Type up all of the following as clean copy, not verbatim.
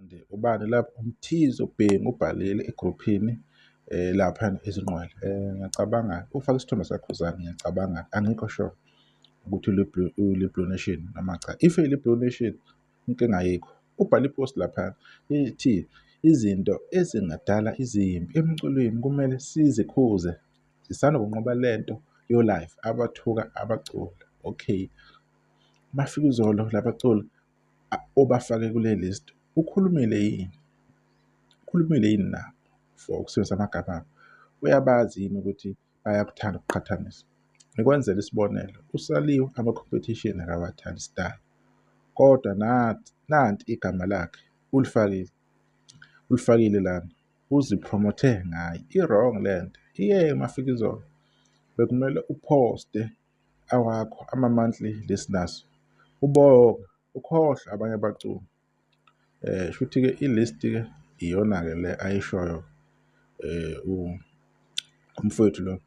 And ubani lapho uMthizo Bhengu ubhalile egruphini laphana izingqwele. Ngiyacabanga ufake isithombe saKhuzani, ngiyacabanga angikho sure ukuthi uli-Blue Nation noma cha. If eli-Blue Nation inkinga ayikho. Ubhale i-post laphana ithi izinto ezingadala izimpi emculweni kumele sizikhuze. Sisanda kunqoba lento yo-live abathuka abaculi. Okay. Mafikizolo labaculi obafake kule list ukhulumile yini? Ukhulumile yini nabo for ukusebenzisa amagama abo? Uyabazi yini ukuthi bayakuthanda ukuqhathanisa? Ngikwenzele isibonelo, uSaliwe ama-competition akawathandi style, kodwa nathi nanti igama lakhe ulifakile, ulifakile lana, uzipromothe ngaye. I-wrong lento, iyeke Mafikizolo, bekumele uphoste awakho ama-monthly listeners, ubonge, ukhohlwe abanye abaculi. Shuthi-ke i-list-ke iyona-ke le ayishoyo umfowethu lo.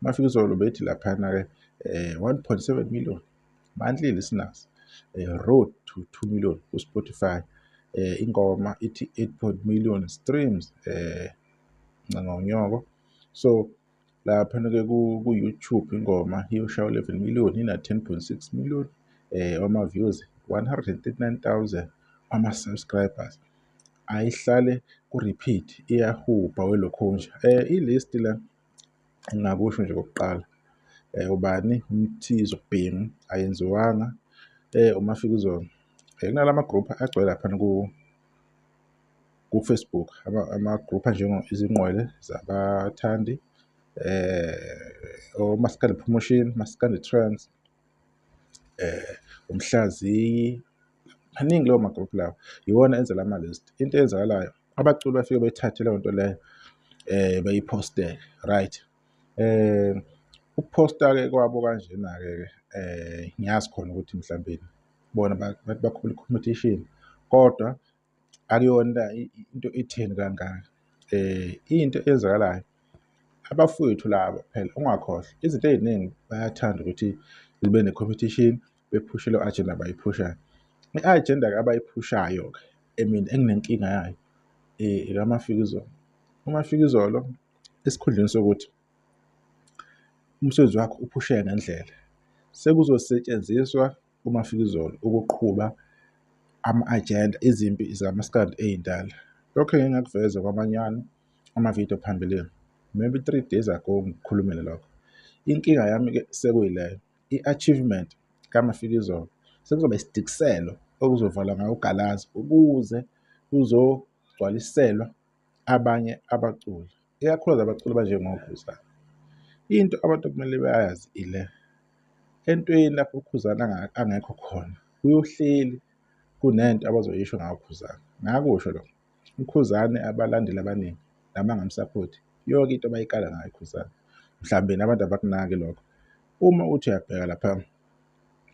Mafikizolo bethi laphana-ke 1.7 million monthly listeners, road to 2 million ku-Spotify. Ingoma ithi 8 million streams ngonyoko. So laphana-ke ku-YouTube ingoma iyoshaya 11 million ina 10.6 million wama-views, 139,000 ama-subscribers. Ayihlale ku-repeat iyahubha welokhunja. I-list la engingakusho nje okokuqala, ubani uMthizo Bhengu ayenziwanga uMafikizolo. Kunalama group agcwele laphana ku-Facebook, ama-group anjengo izingqwele zabathandi, oMaskandi Promotion, Maskandi Trends, umhlaziyi, maningi lawo ma-group lawo, iwona enza lama list. Into eyenzakalayo, abaculi bafike bethathe leyo nto leyo beyipostele, right? Ukuphosta-ke kwabo kanjena-ke ke ngiyazi khona ukuthi mhlawumbe bona bathi bakhuluma i-competition, kodwa akuyona into etheni kangaka. Into eyenzakalayo, abafowethu laba phela ungakhohlwa izinto ey'ningi bayathanda ukuthi zibe ne-competition bephushe leyo agenda abayiphushayo. I-agenda-ke abayiphushayo-ke mina enginenkinga yayo ekaMafikizolo. UMafikizolo esikhundleni sokuthi umsebenzi wakho uphusheke ngendlela, sekuzosetshenziswa uMafikizolo ukuqhuba ama-agenda izimpi zikamaskandi ey'ndala. Lokho engike ngakuveza kwamanyana amavidiyo phambilini, maybe 3 days ago ngikhulumile lokho. Inkinga yami-ke sekuyileyo, i-achievement kaMafikizolo sekuzoba isidikiselo okuzovalwa ngayo ugalazi ukuze kuzogcwaliselwa abanye abaculi, ikakhulukazi abaculi abanjengoKhuzani. Into abantu okumele bayazi ile, entweni lapho uKhuzani angekho khona, kuyohleli kunento abazoyisho ngawo uKhuzani. Ngakusho lokho, uKhuzani abalandeli abaningi nabangamsaphothi, yonke into bayikala ngayo uKhuzani. Mhlawumbe nabantu abakunaki lokho. Uma uthi uyabheka lapha,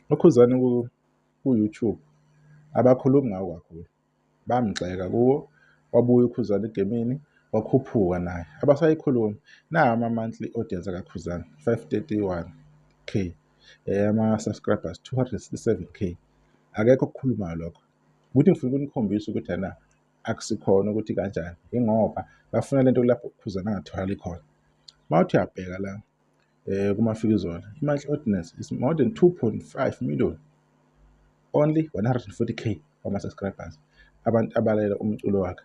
uKhuzani ku-YouTube abakhulumi ngawo kakhulu, bamgxeka kuwo, wabuya uKhuzani egemini, wakhuphuka naye, abasayikhulumi. Nawa ama-monthly audience kaKhuzani, 531K, ama-subscribers 267K. Akekho okukhulumayo lokho. Ukuthi ngifuna ukunikhombisa ukuthi ena akusikhona ukuthi kanjani, yingoba bafuna lento lapho uKhuzani angatholakali khona. Uma uthi uyabheka la kuMafikizolo, i-monthly audience is more than 2.5 million, only 140K wama-subscribers, abantu abalalela umculo wakhe.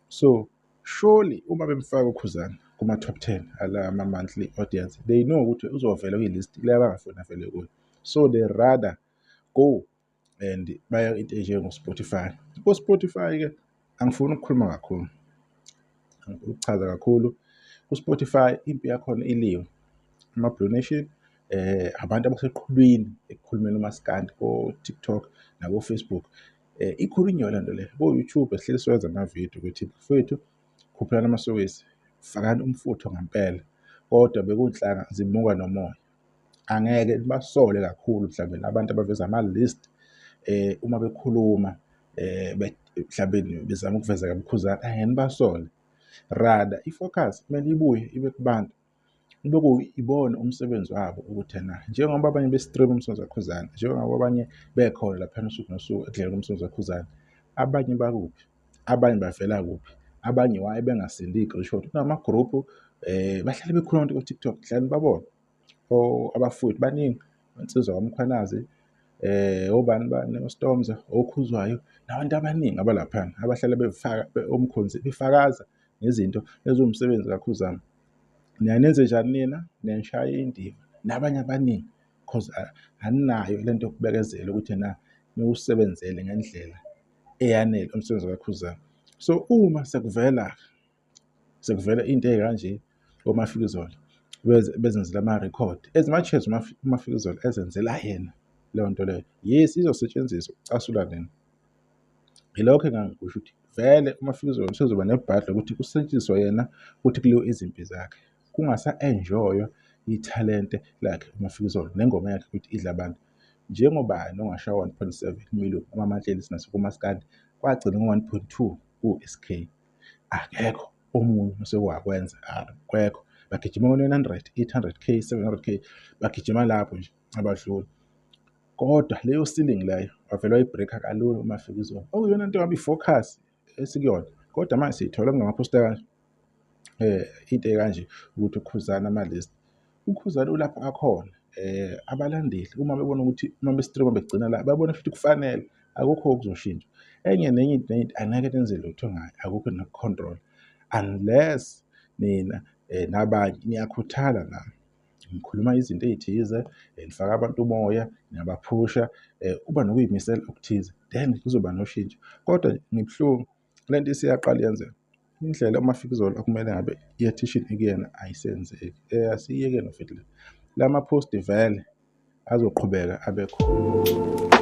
So surely uma bemfaka uKhuzani kuma-top 10 ala ama-monthly audience, they know ukuthi uzovela kwi-list le abangafuni avele kuyo. So they rather go and baya into enjengo-Spotify. Ku-Spotify-ke angifuni ukukhuluma kakhulu, angifuni ukuchaza kakhulu. Ku-Spotify impi yakhona iliwe, ama-Blue Nation abantu abaseqhulwini ekukhulumeni umaskandi ko-TikTok nako-Facebook. Ikhulunywa le nto le, ko-YouTube sihleli siwenza amavidiyo ukuthi bafowethu khuphulani amasokisi, fakani umfutho ngempela, kodwa bekunhlanga zimuka nomoya. Angeke nibasole kakhulu mhlawumbe nabantu abaveza ama-list uma bekhuluma mhlawumbe bezama ukuveza kabi uKhuzani, angeke nibasole. Rather i-focus kumele ibuye ibe kubantu, kube kuyibona umsebenzi wabo ukuthi ena njengoba abanye be-stream umsebenzi kaKhuzani, njengoba abanye bekhona laphana usuku nosuku ekudlaleni umsebenzi kaKhuzani, abanye bakuphi? Abanye bavela kuphi, abanye why bengasendi iy'creenshot. Kunama-group bahlale bekhuluma abantu ku-TikTok, hlale nibabone. Abafowethu baningi, insizwa kaMkhwanazi, obani bani, oStormza, oKhuzwayo, nabantu abaningi abalaphana abahlale befaka omkhonzi befakaza ngezinto eziwumsebenzi kaKhuzani. Niyaye nenze njani nina? Niyayishaya indiva nabanye abaningi cause aninayo le nto yokubekezela ukuthi ena niwusebenzele ngendlela eyanele umsebenzi kaKhuzani. So uma sekuvela sekuvela into ey'kanje oMafikizolo bezenzela ama-record as much as uMafikizolo ezenzela yena leyo nto leyo, yes izosetshenziswa ukucasula nina. Yilokho engangikusho ukuthi vele uMafikizolo usezoba nebhadi lokuthi kusetshenziswa yena ukuthi kuliwe izimpi zakhe, kungasa-enjoy-wa ithalente lakhe uMafikizolo nengoma yakhe ukuthi idle abantu. Njengobani ongashaya 1.7 million kumaMantlelisi nasekumaskandi kwagcina ngo-1.2 ku-S_K. Akekho omunye osewakwenza, akekho. Bagijima ko-900, 800K, 700K, bagijima lapho nje abadluli. Kodwa leyo ceiling leyo wavele wayi-break-a kalula uMafikizolo. Okuyiyona nto ngabe i-focus esikuyona. Kodwa manje siyithola kungamaphosta kanje into ekanje ukuthi uKhuzani ama-list. UKhuzani ulapho akhona abalandeli uma bebona ukuthi uma be-stream-a begcina la babona futhi kufanele akukho okuzoshintsha. Enye nenye into nenye into angeke nenze lutho ngayo, akukho eningaku-control-a unless nina nabanye niyakhuthala nani. Nikhuluma izinto ey'thize, nifaka abantu umoya, niyabaphusha, kuba nokuy'misela okuthize then kuzoba noshintsho. Kodwa ngibuhlungu le nto isiyaqala yenzeka. Indlela uMafikizolo okumele ngabe i-attention ikuyena ayisenzeki. Asiyiyekeni bafethu le. La ma-post vele azoqhubeka abe khona.